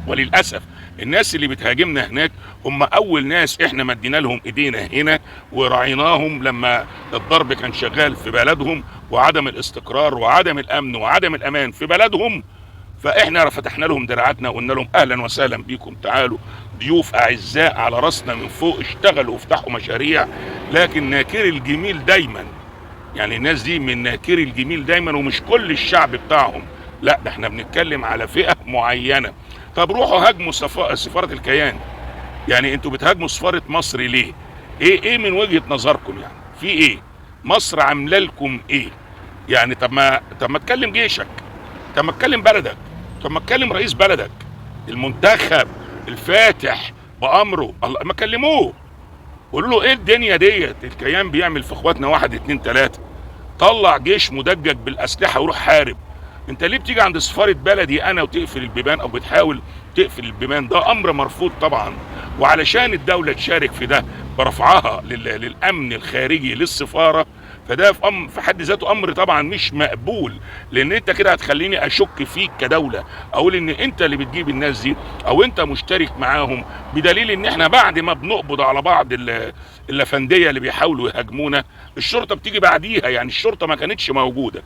وللاسف الناس اللي بتهاجمنا هناك هم اول ناس احنا مدينا لهم ايدينا هنا وراعيناهم لما الضرب كان شغال في بلدهم، وعدم الاستقرار وعدم الامن وعدم الامان في بلدهم. فاحنا فتحنا لهم دراعاتنا وقلنا لهم اهلا وسهلا بيكم، تعالوا ضيوف اعزاء على راسنا من فوق، اشتغلوا وافتحوا مشاريع. لكن ناكر الجميل دايما، يعني الناس دي من ناكر الجميل دايما، ومش كل الشعب بتاعهم، لا ده احنا بنتكلم على فئة معينة. طب روحوا هاجموا سفارة الكيان، يعني انتوا بتهاجموا سفارة مصر ليه؟ ايه من وجهة نظركم يعني؟ في ايه؟ مصر عامله لكم ايه؟ يعني طب ما تكلم جيشك، طب ما تكلم بلدك، طب ما تكلم رئيس بلدك المنتخب الفاتح بأمره، الله ما كلموه، قولوا له ايه الدنيا ديت؟ الكيان بيعمل في اخواتنا 1 2 3، طلع جيش مدجج بالاسلحة وروح حارب. انت ليه بتيجي عند سفارة بلدي انا وتقفل البيبان او بتحاول تقفل البيبان؟ ده امر مرفوض طبعا. وعلشان الدولة تشارك في ده برفعها للامن الخارجي للسفاره، فده في حد ذاته امر طبعا مش مقبول، لان انت كده هتخليني اشك فيك كدولة، اقول ان انت اللي بتجيب الناس دي او انت مشترك معاهم، بدليل ان احنا بعد ما بنقبض على بعض الافنديه اللي بيحاولوا يهاجمونا الشرطة بتيجي بعديها، يعني الشرطة ما كانتش موجودة.